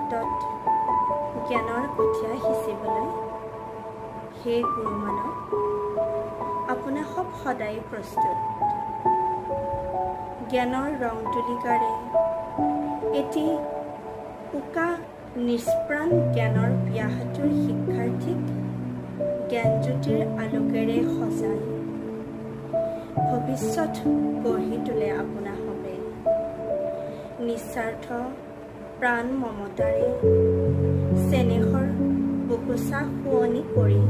মুহূৰ্তত জ্ঞানৰ কঠীয়া সিঁচিবলৈ হে গুৰুমানৱ, আপোনাসৱ সদায় প্ৰস্তুত। জ্ঞানৰ ৰং তুলিকাৰে এটি উকা নিষ্প্ৰাণ জ্ঞানৰ পিয়াহটোৰ শিক্ষাৰ্থীক জ্ঞানজ্যোতিৰ আলোকেৰে সজাই ভৱিষ্যত গঢ়ি তোলে আপোনাসৱে। নিস্বাৰ্থ প্ৰাণ মমতাৰে চেনেহৰ বোকোচা শুৱনি কৰি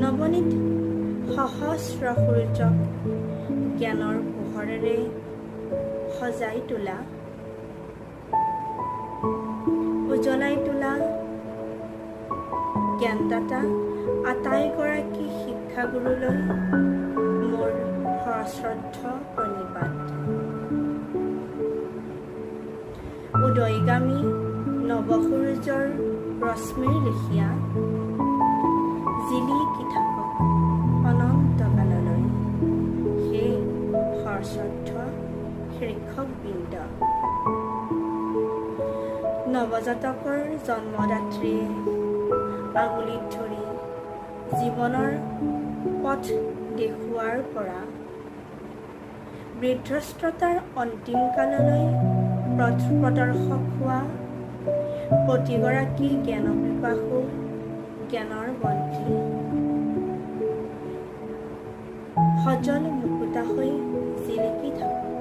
নৱনীত সহস্ৰ সূৰ্যক জ্ঞানৰ পোহৰেৰে সজাই তোলা, উজ্বলাই তোলা জ্ঞানদাতা আটাইগৰাকী শিক্ষাগুৰুলৈ মোৰ সশ্ৰদ্ধ প্ৰণিপাত। উদয়গামী নৱসূৰুযৰ ৰশ্মিৰ লেখীয়া জিলিকি থাকক অনন্তকাললৈ সেই সশ্ৰদ্ধ শিক্ষকবৃন্দ। নৱজাতকৰ জন্মদাত্ৰীয়ে আঙুলিত ধৰি জীৱনৰ পথ দেখুওৱাৰ পৰা বৃদ্ধস্ততাৰ অন্তিম কাললৈ পথ প্ৰদৰ্শক হোৱা প্ৰতিগৰাকী জ্ঞানপিপাসু জ্ঞানৰ বন্তি সজল মুকুতা হৈ জিলিকি থাকক।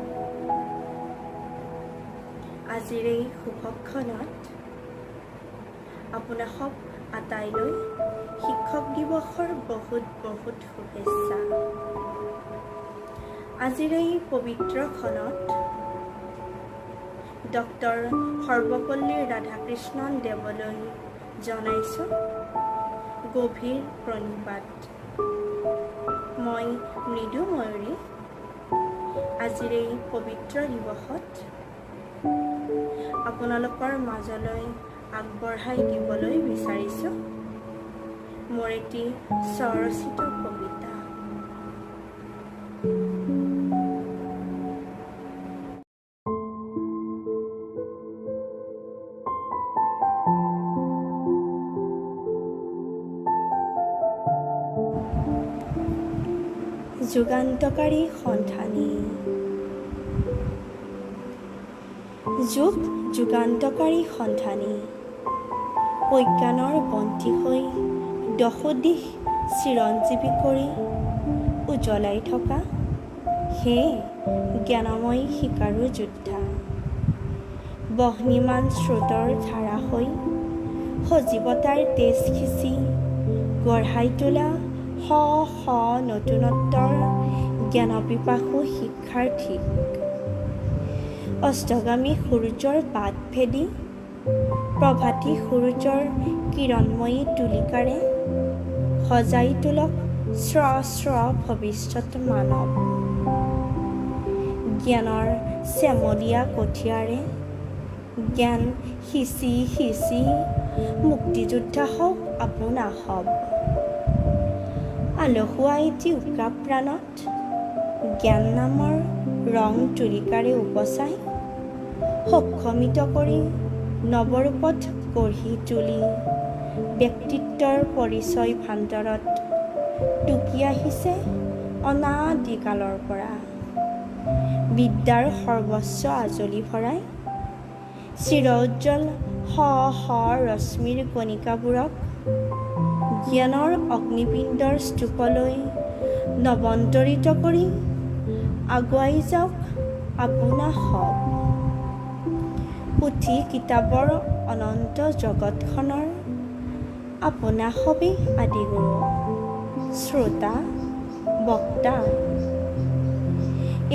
আজিৰ এই শুভক্ষণত আপোনাসৱ আটাইলৈ শিক্ষক দিৱসৰ বহুত বহুত শুভেচ্ছা। আজিৰ এই পবিত্ৰ ক্ষণত ডক্টৰ সৰ্বপল্লী ৰাধাকৃষ্ণন দেৱলৈ জনাইছোঁ গভীৰ প্ৰণিপাত। মই মৃদু ময়ূৰী আজিৰ এই পবিত্ৰ দিৱসত আপোনালোকৰ মাজলৈ আগবঢ়াই দিবলৈ বিচাৰিছোঁ মোৰ এটি স্বৰচিত কবিতা। যুগান্তকাৰী সন্ধানী। যুগ যুগান্তকাৰী সন্ধানী, অজ্ঞানৰ বন্তি হৈ দশোদিশ চিৰঞ্জীৱী কৰি উজ্বলাই থকা হে জ্ঞানময়ী শিকাৰু যোদ্ধা, বহ্নিমান স্ৰোতৰ ধাৰা হৈ সজীৱতাৰ তেজ সিঁচি গঢ়াই তোলা শ শ নতুনত্বৰ জ্ঞানপিপাসু শিক্ষাৰ্থীক অস্তগামী সূৰুযৰ বাট ভেদি প্ৰভাতী সূৰুযৰ কিৰণময়ী তুলিকাৰে সজাই তোলক স্ৰ স্ৰ ভৱিষ্যত মানৱ। জ্ঞানৰ চেমলীয়া কঠীয়াৰে জ্ঞান সিঁচি সিঁচি মুক্তিযোদ্ধা হওক আপোনাসৱ। আলসুৱা এটি উকা প্ৰাণত জ্ঞান নামৰ ৰং তুলিকাৰে উপচাই সক্ষমিত কৰি নৱৰূপত গঢ়ি তুলি ব্যক্তিত্বৰ পৰিচয় ভাণ্ডাৰত টুকি আহিছে অনাদিকালৰ পৰা। বিদ্যাৰ সৰ্বস্ব আঁজলি ভৰাই চিৰ উজ্জ্বল শ শ ৰশ্মিৰ কণিকাবোৰক জ্ঞানৰ অগ্নিপিণ্ডৰ স্তূপলৈ নৱন্তৰিত কৰি আগুৱাই যাওক আপোনাসৱ। পুথি কিতাপৰ অনন্ত জগতখনৰ আপোনাসৱেই আদিগুৰু, শ্ৰোতা, বক্তা।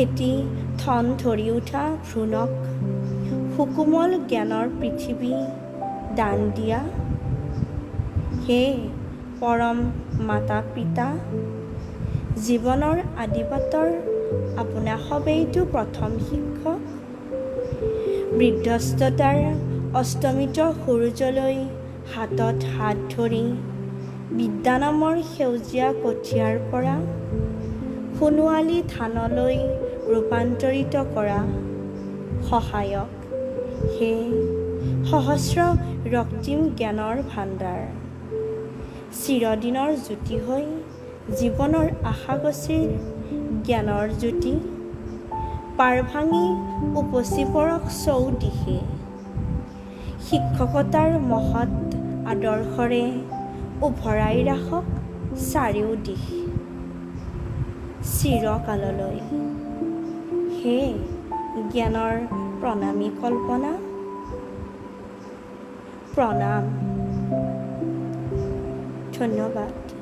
এটি ঠন ধৰি উঠা ভ্ৰূণক সুকোমল জ্ঞানৰ পৃথিৱী দান দিয়া হে পৰম মাতা পিতা, জীৱনৰ আদিপাতৰ আপোনাসৱেইতো প্ৰথম শিক্ষক। বৃদ্ধস্ততাৰ অস্তমিত সূৰুযলৈ হাতত হাত ধৰি বিদ্যা নামৰ সেউজীয়া কঠীয়াৰ পৰা সোণোৱালী ধানলৈ ৰূপান্তৰিত কৰা সহায়ক হে সহস্ৰ ৰক্তিম জ্ঞানৰ ভাণ্ডাৰ। চিৰদিনৰ জ্যোতি হৈ জীৱনৰ আশাগছিৰ জ্ঞানৰ জ্যোতি পাৰ ভাঙি উপচি পৰক চৌদিশে। শিক্ষকতাৰ মহৎ আদৰ্শৰে উভৰাই ৰাখক চাৰিওদিশ চিৰকাললৈ। হে জ্ঞানৰ প্ৰণামী কল্পনা, প্ৰণাম। ধন্যবাদ।